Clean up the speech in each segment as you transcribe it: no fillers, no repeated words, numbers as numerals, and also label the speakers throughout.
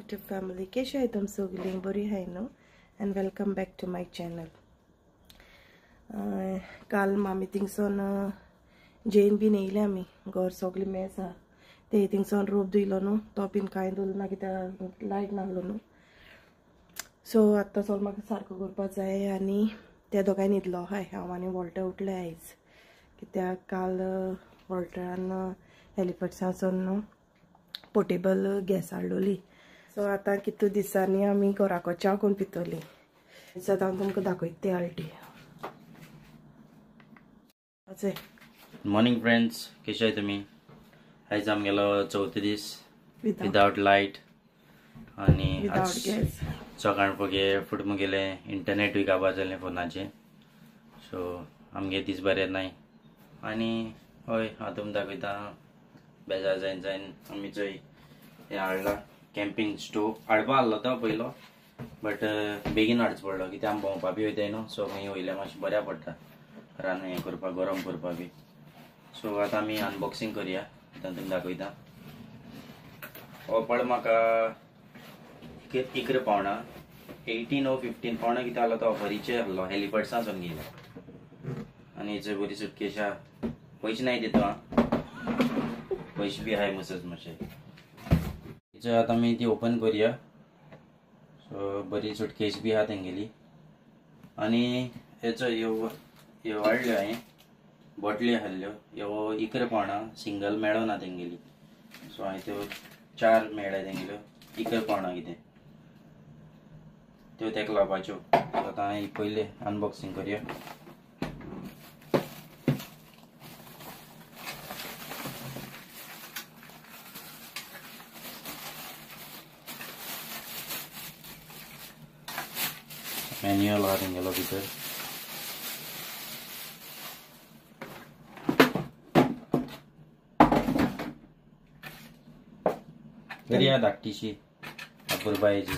Speaker 1: YouTube family. Keshe hai tum sogling bori hai no and welcome back to my channel. काल मामी थिंगसोन Jane बीन येयले आमी घर सगळी मेस आहा ते थिंगसोन रोप धुयलो न्हू तो बीन कांय धुलो ना कित्याक लायट नासलो न्हू. सो आत्तां सगळें म्हाका सारको करपाक जाय आनी ते दोगांय न्हिदलो हाय. हांव आनी वॉल्टर उठले आयज कित्याक काल वॉल्टरान हेलिफॅक्सासून न्हू पोर्टेबल गॅस हाडलोली. सो आतां कितू दिसांनी आमी घराको च्या करून पितली. आतां हांव तुमकां दाखयता ते आल्टी.
Speaker 2: मॉर्निंग फ्रेंड्स, कशे आहाय तुमी? आयज आमगेलो चवथो दीस विदाउट लायट आनी सकाळ फुडें फुट मुगेलें इंटरनेटूय काबार जालें फोनाचें. सो आमगे दीस बरें नाय आनी हय हांव तुमकां दाखयता बेजार जायन जायन आमी चोय हें हाडला कॅम्पिंग स्टोव हाडपा आहलो तो पयलो बट बेगीन हाडचो पडलो कित्याक आमी भोंवपा बी वयताय न्हू. सो खंय वयल्यार मातशें बऱ्या पडटा रान हें करपाक, गरम करपाक बी. सो आतां आमी अनबॉक्सिंग करुया, आतां तुमकां दाखयता. हो पळ म्हाका 11 पावणां 18 or 15 पावणां कितें आहलो तो ऑफरीचेर आहलो, हेलिफॅक्सासून घेयलो. आनी हेचो बरी सुटकेश आहा, पयशे नाय दिता पयशे बी आहाय मसत मातशे. हेचो आतां आमी ती ओपन करुया. सो बरी सुटकेश बी आहा तेंगेली. आनी हेचो ह्यो ह्यो हाडल्यो हांवें बॉटली हाडल्यो, ह्यो 11 पावणां सिंगल मेळना तेंगेली. सो हांवें त्यो 4 मेळ्ळ्या तेंगेल्यो 11 पावणां कितें त्यो तेका लावपाच्यो. सो आतां हांवें पयलें अनबॉक्सिंग करुया. मॅन्युअल आहा तेंगेलो भितर. बरी आहा धाकटीशी अपुरबायेची.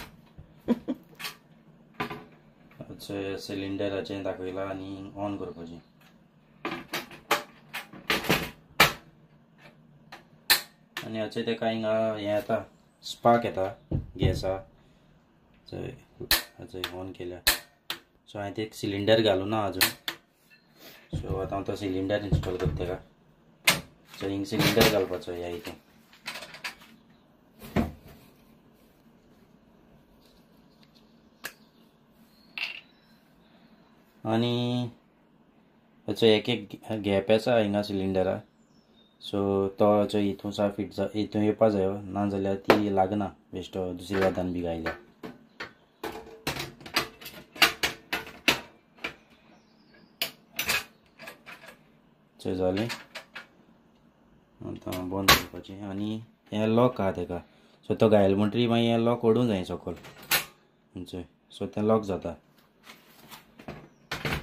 Speaker 2: सिलिंडराचें दाखयलां आनी ऑन करपाचें. आनी हाचें तेका हिंगा हें येता, स्पार्क येता गॅसा. हाचो ऑन केल्या. सो हांवें ते सिलिंडर घालूं ना अजून. सो आतां हांव तो सिलिंडर इन्स्टॉल करता तेका. सो हिंग सिलिंडर घालपाचो ह्या हितून. आनी हाचो एक एक गॅप आसा हिंगा सिलिंडरा. सो तो हाचो हितून सा फिट जा हितून येवपा जायो, ना जाल्यार ती लागना बेश्टो दुसऱ्या वादान बी घायल्यार. चोय जालें, आतां बंद करपाचें. आनी हें लॉक आहा तेका. सो तो घायल म्हणटरी मागीर हें लॉक ओडूंक जाय सकयल. चोय सो तें लॉक जाता.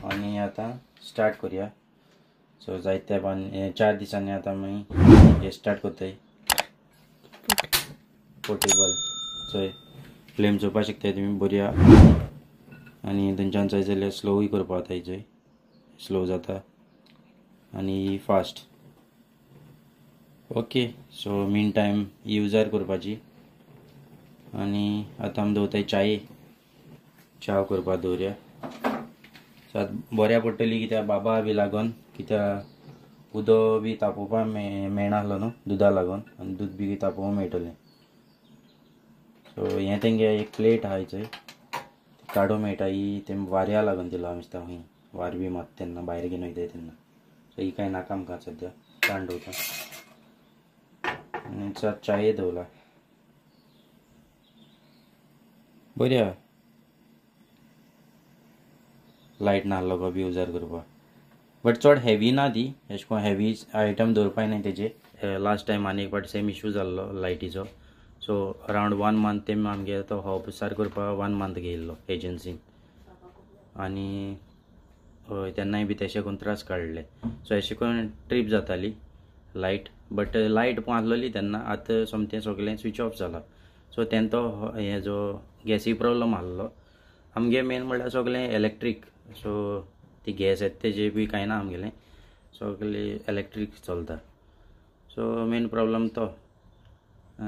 Speaker 2: आनी आतां स्टार्ट करुया. सो जायते 4 दिसांनी आतां मागीर हे स्टार्ट करताय पोर्टेबल. चोय फ्लेम चोवपाक शकताय तुमी बरी आहा. आनी तुमच्यान जाय जाल्यार स्लोवूय करपाक जाता. चोय स्लो जाता आनी fast. Okay, so mean time user करपाची. आनी आतां आमी दवरताय च्याये, च्या करपाक दवरया. बऱ्या पडटली कित्याक बाबा बी लागून, कित्याक उदक बी तापोवपाक मेळनासलो न्हू दुदा लागून, आनी दूद बी तापोवंक मेळटलें. सो हें तेंगे एक प्लेट आहा चोय काडूंक मेळटा. ही ते वाऱ्या लागून दिला दिसता, खंय वार बी मारता तेन्ना भायर घेवन वयताय तेन्ना. सो ही कांय नाका आमकां सद्या, काडून दवरता. आनी च्याये दवरला बरी आहा. लायट नासलो गो बी उजार करपाक, बट चड हेवी ना ती, एशें कोन्न हेवी आयटम दवरपाक नाय तेजे. लास्ट टायम आनी एक फावट सेम इशू जाल्लो लायटीचो. सो अरावंड 1 मंथ ते आमगे तो हॉब सार करपाक 1 मंथ घेयल्लो एजन्सीन. आनी हय तेन्नाय बी तेशें करून त्रास काडले. सो एशें करून ट्रीप जाताली लायट, बट लायट पण आसलोली तेन्ना. आतां सोमतें सगळें स्विच ऑफ जाला. सो तेन्ना तो हे जो गॅसी प्रॉब्लम आहलो आमगे मेन म्हणल्यार सगळें इलेक्ट्रीक. सो ती गॅस येता तेजे बी कांय ना आमगेलें, सगळें इलेक्ट्रीक चलता. सो मेन प्रॉब्लम तो.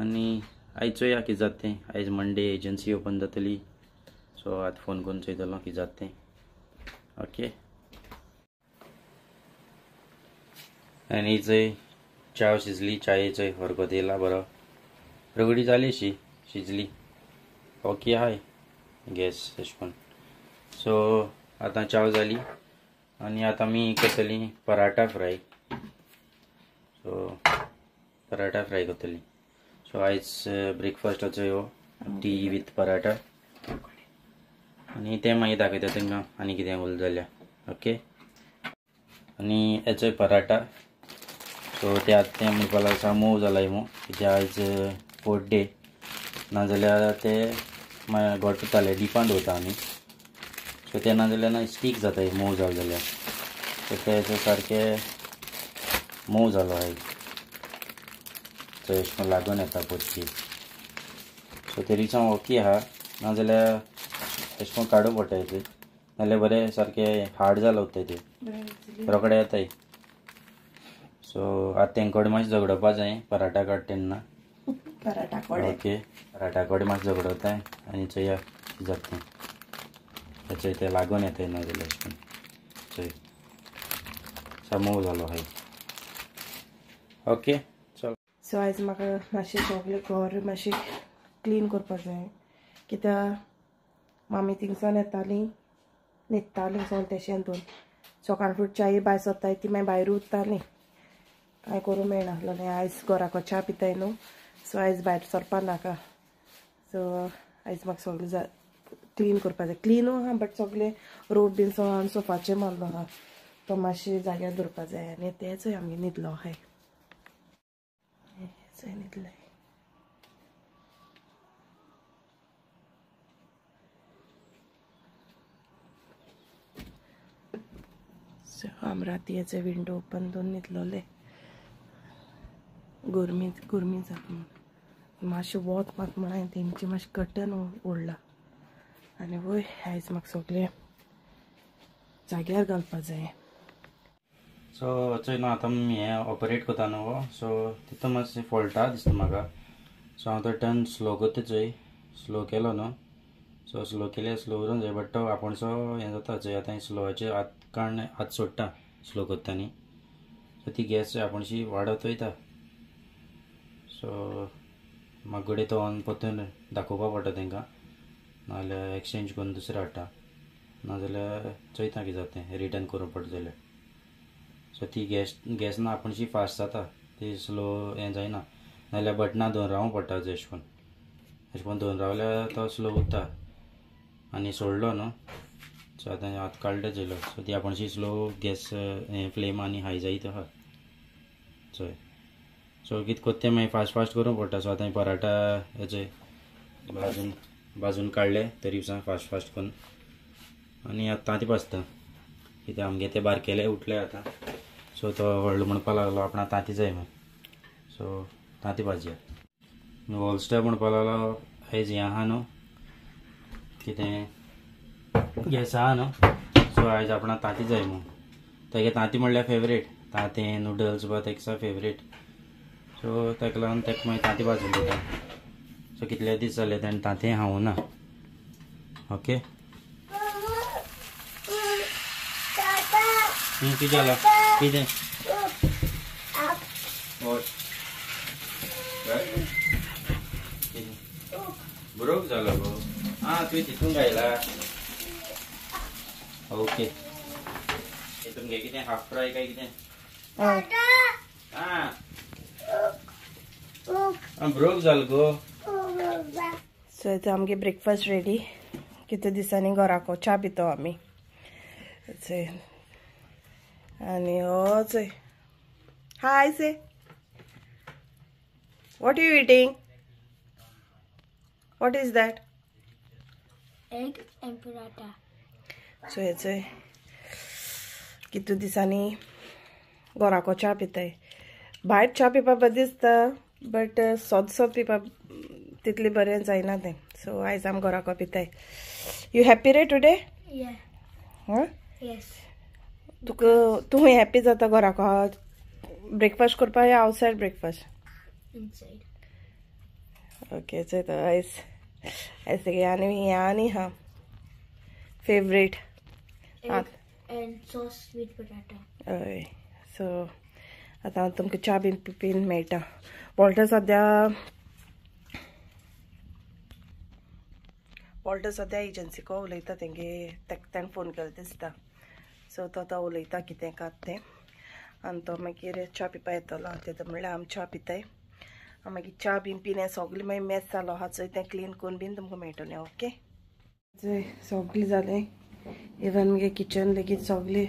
Speaker 2: आनी आयज चोया कितें जाता तें. आयज मंडे एजन्सी ओपन जातली, सो आतां फोन करून चोयतलो कितें जाता तें. ओके, आनी चोय च्याव शिजली, च्याये चोय वरगत येयला बरो, रगडी जाली शी शिजली. ओके हाय गॅस एशें करून. सो आतां च्याव जाली आनी आतां आमी करतली paratha fry. So paratha fry करतली. सो आयज ब्रेकफास्टाचो ह्यो टी विथ पराठा, आनी तें मागीर दाखयता तांकां आनी कितें उरलें जाल्यार. ओके, आनी हेचोय पराठा. सो ते आतां तें म्हणपाक लागता मोव जाला मोव, कित्याक आयज फोर्थ डे, नाजाल्यार ते मागीर घट जाताले, डिपान दवरता आमी. सो ते नाजाल्यार ना स्टीक जाता मोव जालें जाल्यार. सो ते सारकें मोव जालो आयज, सो अशें करून लागून येता पोरकी. सो तरी सावन ओके आहा, नाजाल्यार अशें करून काडूंक पडटा ते, नाजाल्यार बरें सारकें हार्ड जालां उरता ते, रोखडे येताय. सो आतां तेंचे कडेन मातशें झगडोवपा जाय पराठा काडटा तेन्ना. ओके, पराठा कडेन मातशें झगडोताय आनी चोया कितें जाता तें. चोय तें लागून येताय नाजाल्यार अशें करून. चोय मोव जालो आहाय. ओके चल.
Speaker 1: सो आयज म्हाका मातशें सगळें घर मातशें क्लीन करपाक जाय, कित्याक मामी थिंगसान येताली न्हिदताली सगळें तेशें हितून. सकाळ फुडें च्याय भायर सरताय ती मागीर भायर उरताली, कांय करूंक मेळनासलें. आयज घराको च्या पिताय न्हू, सो आयज भायर सरपा नाका. सो आयज म्हाका सगळें क्लीन करपाक जाय. क्लिनू आहा बट सगळें रोप बीन सगळें हांवें सोफाचेर मारलो आहा, तो मातशें जाग्यार दवरपा जाय. आनी तेचोय आमगे न्हिदलो आहाय, चोय न्हिदले. सो आमी राती हेचे विंडो ओपन दवरून न्हिदलोले, गरमी गरमी जाता म्हूण. मातशें वत मात म्हण हांवें तेंचे मातशें कर्टन ओडला. आनी वय आयज म्हाका सगळें जाग्यार घालपा जाय.
Speaker 2: सो चोय न्हू आतां आमी हें ऑपरेट करता न्हू, सो तितून मातशें फॉल्टा दिसता म्हाका. सो हांव तो टर्न स्लो करता, चोय स्लो केलो न्हू, सो स्लो केल्यार स्लो उरूंक जाय, बट तो आपूणसो हें जाता. चोय आतां स्लोवाचेर हात काडून हात सोडटा स्लो करता न्ही, सो ती गॅस आपूणशी वाडत वयता. सो म्हाका घडये तो ऑन परतून दाखोवपा पडटा तांकां, नाजाल्यार एक्सचेंज करून दुसरें हाडटा, नाजाल्यार चोयता कितें जाता तें, रिटर्न करूंक पडटा जाल्यार. सो ती गॅस गॅस ना आपूणशी फास्ट जाता, ती स्लो हें जायना, नाजाल्यार बटनां धरून रावूंक पडटा. अशें करून अशें करून धरून रावल्यार तो स्लो उरता, आनी सोडलो न्हू, सो आतां हात काडले चोयलो, सो ती आपूणशी स्लो गॅस हें फ्लेम आनी हाय जायत आहा. चोय सो कितें करता तें मागीर फास्ट फास्ट करूंक पडटा. सो आतां पराठा हेचे भाजून भाजून काडले तरी फास्ट फास्ट करून, आनी आतां तांती भाजता, कित्याक आमगे ते बारकेले उठले आतां. सो तो व्हडलो म्हणपाक लागलो आपणा तांती जाय म्हूण, सो तांती भाजया. वॉलस्टर म्हणपाक लागलो आयज हें आहा न्हू, कितें गॅस आहा न्हू, सो आयज आपणा तांती जाय म्हूण. तेगे तांती म्हणल्यार फेवरेट, तांतें नुडल्स बा तेका फेवरेट. सो ताका लागून ताका मागीर तांती भाजून दिता. सो कितले दीस जाले ताणें तांतें खावूं ना. ओके, कितें जालां कितें? ब्रोक जालो गो. आं तुवें तितून घायला. ओके, तुमगे कितें हाफ फ्राय काय कितें? आं ब्रोक जालो गो.
Speaker 1: सो आतां आमगे ब्रेकफास्ट रेडी. कितले दिसांनी घराको च्या पितो आमी. आनी हो चोय, हाय से, what you eating? What is that?
Speaker 3: Egg and paratha.
Speaker 1: So हेचोय कितले दिसांनी घराको च्या पिताय. भायर च्या पिवपा बरें दिसता, बट सोद सोद पिवपा तितलें बरें जायना तें. सो आयज आमी घराको पिताय. You happy रे टुडे?
Speaker 3: येस.
Speaker 1: तुका तूं हॅप्पी जाता घराको ब्रेकफास्ट करपाक या आवटसायड ब्रेकफास्ट?
Speaker 3: इनसायड.
Speaker 1: ओके चोयता आयज आयज तेगे आनी हें आनी हा favourite
Speaker 3: and sauce with potato.
Speaker 1: हय सो आतां तुमकां च्या बीन पिन मेळटा. वॉल्टर सद्या एजन्सीको उलयता तेंगे ताणें फोन केलो दिसता. सो तो आतां उलयता कितें कात तें आनी तो मागीर च्या पिवपा येतलो. आतां म्हणल्यार आमी च्या पिताय मागीर च्या बीन पिलें सगळें मागीर मॅस जालो आहा चोय तें क्लीन करून बीन तुमकां मेळटलें. ओके चोय सगळें जालें. इवन मगे किचन लेगीत सगळें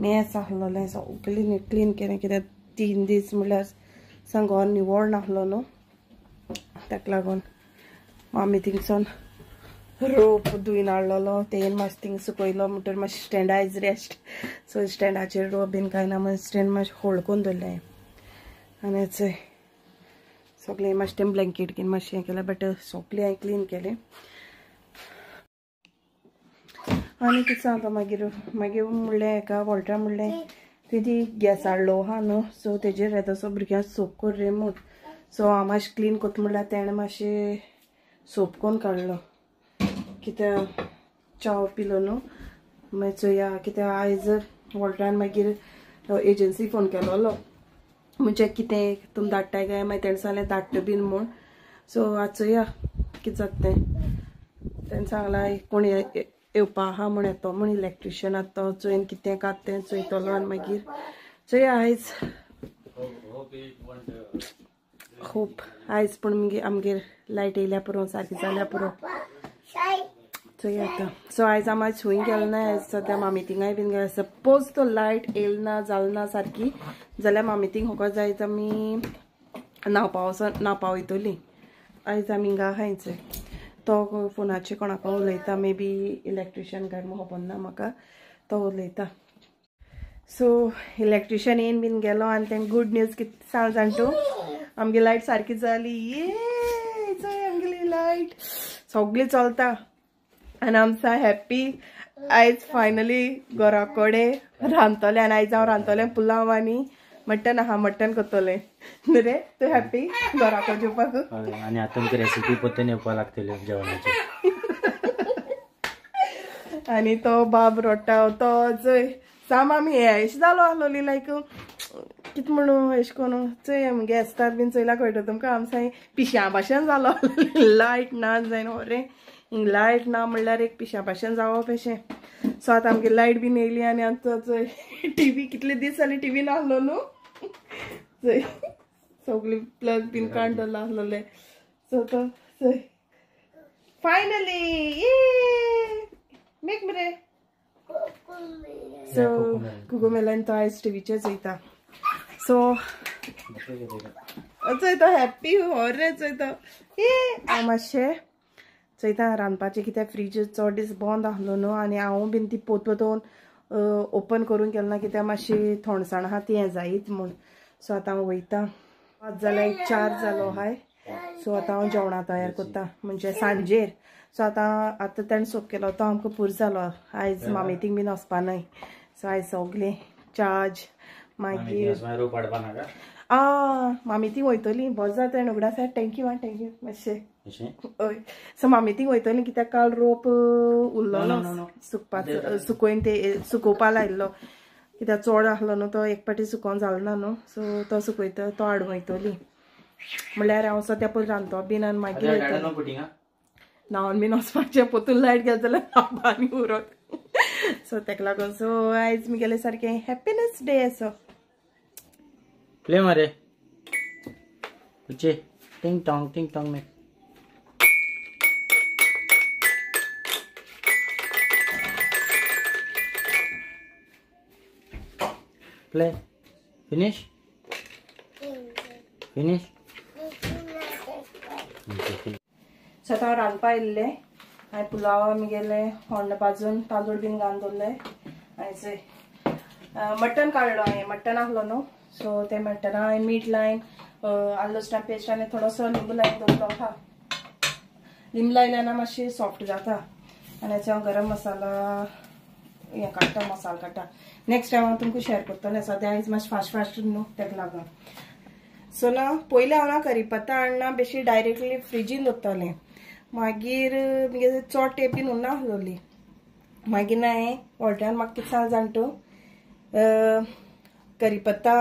Speaker 1: मॅस आसलोलें सगळें क्लीन केलें कित्याक 3 दीस म्हणल्यार सांग घर निवळ नासलो न्हू ताका लागून मामी थिंगसून रोप धुयन हाडलेलो तें मातशें थिंग सुकयलो म्हणटकीर मातशें स्टँड आयज रेस्ट. सो स्टँडाचेर रोप बीन कांय ना मागीर स्टँड मातशें होल्ड करून दवरलें आनी चोय सगळें मातशें तें ब्लँकेट बीन मातशें हें केलें बट सगळें हांवें क्लीन केलें. आनी कितें सांगता मागीर मागीर म्हणलें हेका वॉल्टरा म्हणलें तुवें ती गॅस हाडलो आहा न्हू सो तेजेर येता सो भुरग्यांक सोप कर रे म्हूण. सो हांव मातशें क्लीन करता म्हणल्यार तेणें मातशें सोप करून काडलो कित्याक च्याव पिलो न्हू मागीर चोया कित्याक आयज वॉल्टरान मागीर एजन्सी फोन केलोलो म्हणजे कितें तुमी धाडटाय काय मागीर तेणें सांगलें धाडटा बीन म्हूण. सो आतां चोया कितें जाता तें. तेणें सांगलां कोण येवपा आहा म्हूण येतो म्हूण इलेक्ट्रिशियन आतां तो चोयन कितें कात तें चोयतलो आनी मागीर चोया आयज होप आयज पूण मागीर आमगेर लायट येयल्या पुरो सारकी जाल्या पुरो चोया आतां. सो आयज आमी आयज खंय गेले ना आयज सद्या मामी थिंगाय बीन गेले. सपोज तो लायट येयला ना जाल ना सारकी जाल्यार मामी थिंग फकत आयज आमी न्हांवपा वचोन न्हांवपा वयतलीं. आयज आमी हिंगा आहाय. तो फोनाचेर कोणाक उलयता मे बी इलेक्ट्रिशियन काय म्हूण खबर ना म्हाका तो उलयता. सो इलेक्ट्रिशियन येवन बीन गेलो आनी तें गूड न्यूज कितें सांग जाण तूं आमगे लायट सारकी जाली. ये चोय आमगेली लायट सगळी चलता आनी आमचा हॅप्पी आयज फायनली घरा कडेन रांदतलें आनी आयज हांव रांदतलें पुलाव आनी मट्टन आहा मट्टन करतलें रे. तूं हॅप्पी घरा कडेन जेवपाक?
Speaker 2: आनी आतां तुमकां रेसिपी परतून येवपाक लागतली जेवणाची.
Speaker 1: आनी तो बाब रोडटा तो चोय साम आमी हे अशें जालो आसलोली लायक कितें म्हणू अशें करून चोय आमगे गॅस्टार बीन चोयल्या कळटा तुमकां आमच्या पिश्यां भाशेन जालो लायट ना जायना रे हिंग लायट ना म्हणल्यार एक पिश्यां भाशेन जावप अशें. सो आतां आमगे लायट बीन येयली आनी आतां चोय टिवी कितले दीस जाले टिवी नासलो न्हू चोय सगळी प्लग बीन काडून दवरला आसलोले. सो तो चोय फायनली ये मेक मरे. सो कुकुमेलन तो आयज टिवीचेर चोयता. सो चोय तो हॅप्पी हो रे चोय तो ये हांव मातशें चोयता रांदपाचें कित्याक फ्रीज चड दीस बंद आसलो न्हू आनी हांव बीन ती पोत पोतून ओपन करून केलें ना कित्याक मातशी थोंडसाण आहा ती हें जायत म्हूण. सो आतां हांव वयता 5 जाल्यार 4 जालो आहाय. सो आतां हांव जेवणां तयार करता म्हणजे सांजेर. सो आतां आतां तेणें सोप केलो तो आमकां पुरो जालो. आयज मामी थिंग बीन वचपा न्हय. सो आयज सगळें चार्ज मागीर मामी थिंग वयतली बरें जाता तेणें उगडास thank you आं thank you मातशें हय. सो मामी थिंग वयतली कित्याक काल रोप उरलो सुकपाचो सुकोवन ते सुकोवपा लायिल्लो कित्याक चड आसलो न्हू तो एक पाटी सुकोवन जालो ना न्हू. सो तो सुकयता तो हाडून वयतली म्हणल्यार हांव सद्या पयलीं रांदतो बीन आनी मागीर वयतलें न्हांवन बीन वचपाचें पोतून लायट गेली जाल्यार न्हांवपा आनी उरत. सो ताका लागून सो आयज मुगेलें सारकें हॅप्पीनस डे असो.
Speaker 2: प्ले मरे टिंग टोंग में play finish finish.
Speaker 1: So आतां हांव रांदपा येयल्लें हांवें पुलाव आमगेले होंड भाजून तांदूळ बीन घालून दवरले आनी चोय मट्टन काडलो हांवें मट्टन आसलो न्हू. सो तें मट्टना हांवें मीठ लायन आल्लो लसणा पेस्ट आनी थोडोसो लिंबू लायन दवरलो आहा. लिंबू लायल्यार ना मातशें सॉफ्ट जाता आनी हाचो हांव गरम मसाला हें काडटा मसालो काडटा. नेक्स्ट टायम हांव तुमकां शेअर करतलें. सद्या आयज मातशें फास्ट फास्ट न्हू ताका लागून. सो ना पयलीं हांव ना करीपत्ता हाडना बेश्टी डायरेक्टली फ्रिजीन दवरतालें. मागीर मुगे चोड तेंप बीन उरना आसलोली. मागीर ना हांवें वॉल्टरान म्हाका कितें सांग जाण तूं करीपत्ता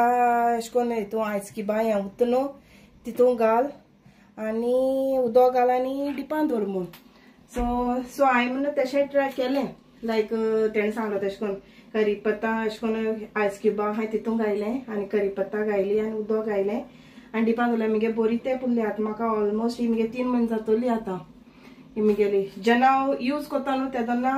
Speaker 1: अशें करून हितून आयस क्युबा हें उरता न्हू तितून घाल आनी उदक घाल आनी डिपान दवर म्हूण. सो सो हांवें म्हणून तशें ट्राय केलें लायक तेणें सांगलो तशें करून करीपत्ता अशें करून आयस क्युबा हांवें तितून घायलें आनी करीपत्ता घायली आनी उदक घायलें आनी डिपान दवरलें. मुगे बरी तेंप उरली. आतां म्हाका ऑलमोस्ट ही मुगे 3 म्हयने जातली आतां ही मुगेली. जेन्ना हांव यूज करता न्हू तेन्ना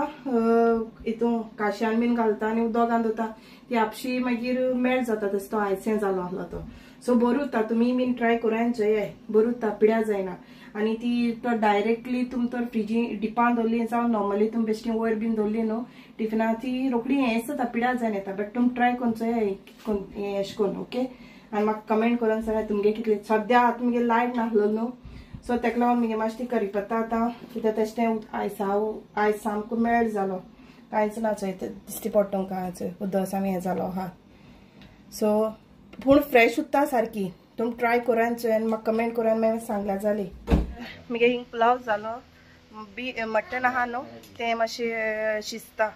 Speaker 1: हितून काश्यान बीन घालता आनी उदक घालून दवरता ती आपशी मागीर मेल्ट जाता तसो तो आयसें जालो आसलो तो. सो बरो उरता. तुमी बीन ट्राय करून चोयाय बरो उरता पिड्यार जायना. आनी ती तो डायरेक्टली तुमी तर फ्रिजी डिपान दवरली जावं नॉर्मली तुमी बेश्टी वयर बीन दवरली न्हू टिफिना ती रोखडी हें जाता पिड्यार जायना येता. बट तुमी ट्राय करून चोयाय हें अशें करून ओके. आनी म्हाका कमेंट करून सांगा तुमगे कितले. सद्या आतां मुगे लायट नासलो न्हू सो तेका लागून मुगे मातशी ती करीपत्ता आतां कित्याक तशें तें आयस सामको मेल्ट जालो कांयच ना चोय दिश्टी पडटा तुमकां चोय उदक सामकें हें जालो आहा. सो पूण फ्रेश उरता सारकी. तुमी ट्राय करून चोय आनी म्हाका कमेंट करून मागीर सांगल्यार जाली. मुगे हिंग पुलाव जालो बी मटन आहा न्हू तें मातशें शिजता.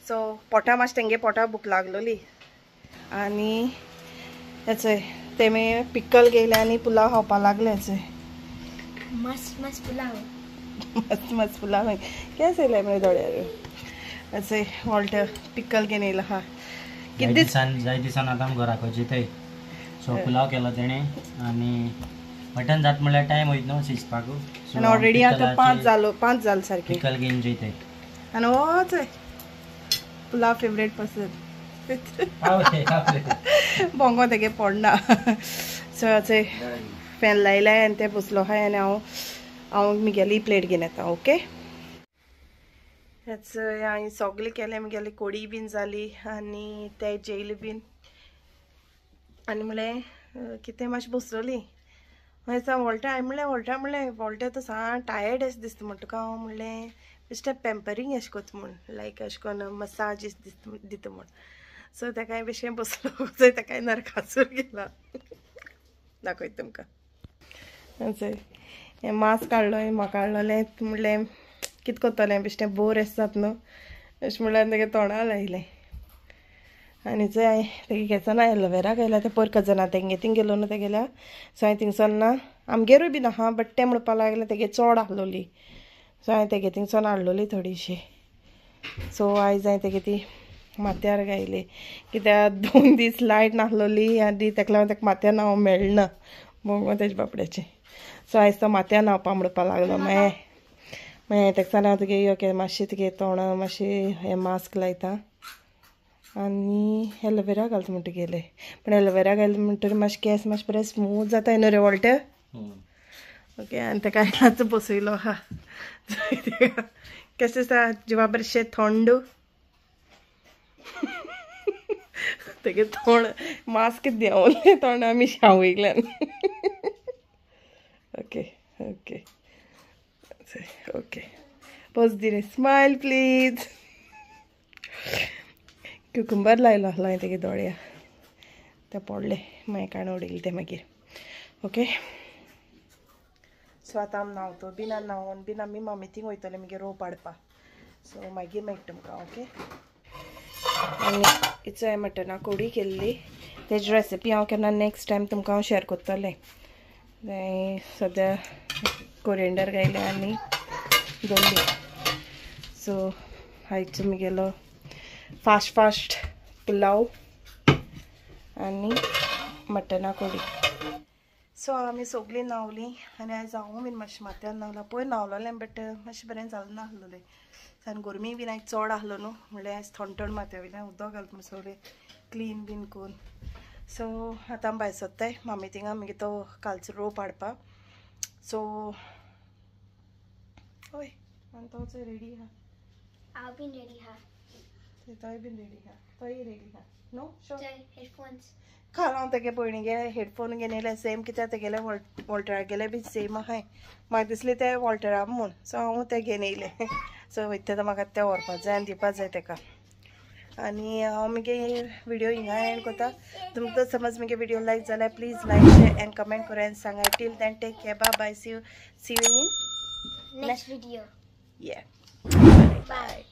Speaker 1: सो पोटा मातशें तेंगे पोटा भूक लागलोली आनी हेचोय तेमी पिकल घेयलें आनी पुलाव खावपा लागले. हेचोय
Speaker 3: मस्त मस्त पुलाव
Speaker 1: मस्त मस्त पुलाव केस येयलें मरे दोळ्यार. हेचोय वॉल्टर पिकल घेवन येयलो आहा. कितें
Speaker 2: दिसान जाय दिसान आतां आमी घराक वचतय. सो पुलाव केलो तेणें आनी मटन जात म्हणल्यार टायम वयता न्हू शिजपाक.
Speaker 1: आनी ऑलरेडी आतां 5 जालो 5 जालो सारकें.
Speaker 2: पिकल घेवन जेयतय.
Speaker 1: आनी हो चोय पुलाव फेवरेट पर्सन बोंगो तेगे पडना. सो चोय फॅन लायलें आनी तें बसलो आहा आनी हांव हांव मुगेली प्लेट घेवन येता ओके. हेच हांवें सगळें केलें मुगेली कोडी बीन जाली आनी ते जेयले बीन आनी म्हणलें कितें मातशें बसलोली. मागीर वॉल्टर हांवें म्हणलें वॉल्टर म्हणलें वॉल्टर तो सा टायर्ड अशें दिसता म्हण तुका हांव म्हणलें बेश्टें पेम्परींग अशें करता म्हूण लायक अशें करून मसाज दिसता दिता म्हूण. सो तेका हांवें बेश्टें बसलो चोय तेका नरकासूर गेला. दाखयता तुमकां. चोय हें मास्क काडलो म्हाका हाडलोलें म्हणलें कितें करतलें बेश्टें बोर अशें जाता न्हू अशें म्हणल्यार तेगे तोंडा लायलें. आनी चोय हांवें तेगे केंसां एलोवेरा घायला तें पयर कजना तेंगे थिंग गेलो न्हू तेगेल्या. सो हांवें थिंगसोन ना आमगेरूय बीन आहा बट तें म्हणपाक लागलें तेगे चोड आहलोली. सो हांवें तेगे थिंगसोन हाडलोली थोडीशी. सो आयज हांवें तेगे ती माथ्यार घायली कित्याक 2 दीस लायट नासलोली आनी तेका लागून तेका माथ्यार न्हांव मेळना बोंगो तेजे बापड्याचें. सो आयज तो माथ्यार न्हांवपा म्हणपाक लागलो. मागीर मागीर तेका सांगलें हांव तुगे यो मातशें तुगे तोंड मातशें हें मास्क लायता आनी एलोवेरा घालता म्हणटा गेले. पूण एलोवेरा घायले म्हणटकीर मातशें केंस मातशें बरें स्मूथ जाता न्हू रे वॉल्टर. ओके आनी तेका आतां बसयलो आहा. कशें दिसता जिवा बरें थंड तेगे तोंड मास्क देंवलें तोंड आमी शावयल्यान. ओके ओके ओके पोज दी रे स्मायल प्लीज. क्युकुंबर लायलो आसलो हांवें तेगे दोळ्या ते पडले मागीर काडून उडयले ते मागीर. ओके सो आतां आमी न्हांवतो बीन आनी न्हांवन बीन आमी मामी थिंग वयतले मागीर रोप हाडपा. सो मागीर मेळटा तुमकां ओके. आनी इचो हांवें मटना कोडी केल्ली तेजी रेसिपी हांव केन्ना नेक्स्ट टायम तुमकां हांव शेअर करतलें. सद्या कोरिएंडर घायलें आनी दवरली. सो आयचो मुगेलो फास्ट फास्ट पुलाव आनी मटना कोडी. सो आमी सगळीं न्हांवलीं आनी आयज हांव बीन मातशें माथ्यार न्हांवलां. पयर न्हांवलोलें बट मातशें बरें जालें नासलोलें आनी गरमी बीन आयज चड आसलो न्हू म्हणल्यार आयज थंड थंड माथ्या वयल्यान उदक घालता सगळें क्लीन बीन करून. सो आतां आमी भायर सोदताय मामी थिंगा मागीर तो कालचो रोप हाडपा. सो हय आनी तो चोय रेडी आहा.
Speaker 3: हांव बीन रेडी आहा.
Speaker 1: तोय बीन रेडी आहा. तोय रेडी आहा न्हू.
Speaker 3: हेडफोन्स
Speaker 1: काल हांव तेगे भयणीगे हेडफोन घेवन येयलें सेम कित्याक तेगेले वॉल्टरागेले बी सेम आहाय. म्हाका दिसलें ते वॉल्टरा म्हूण. सो हांव ते घेवन येयलें. सो वयता तेन्ना म्हाका तें व्हरपा जाय आनी दिवपा जाय तेका. आनी हांव मुगे व्हिडिओ हिंगा एंड करता. तुमकां समज मुगे व्हिडिओ लायक जाल्यार please like share and comment करा आनी सांगा. Till then take care, bye bye, see you in
Speaker 3: next video.
Speaker 1: Yeah,
Speaker 3: bye.